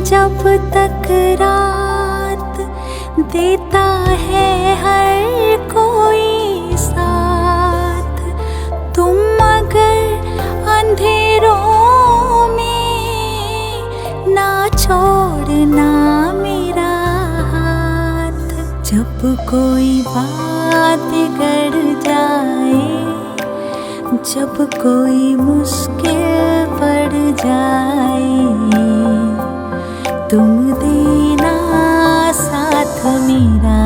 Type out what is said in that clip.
जब तक रात देता है हर कोई साथ। तुम अगर अंधेरों में ना छोड़ना मेरा हाथ। जब कोई बात बिगड़ जाए, जब कोई मुश्किल पड़ जाए, तुम देना साथ मेरा।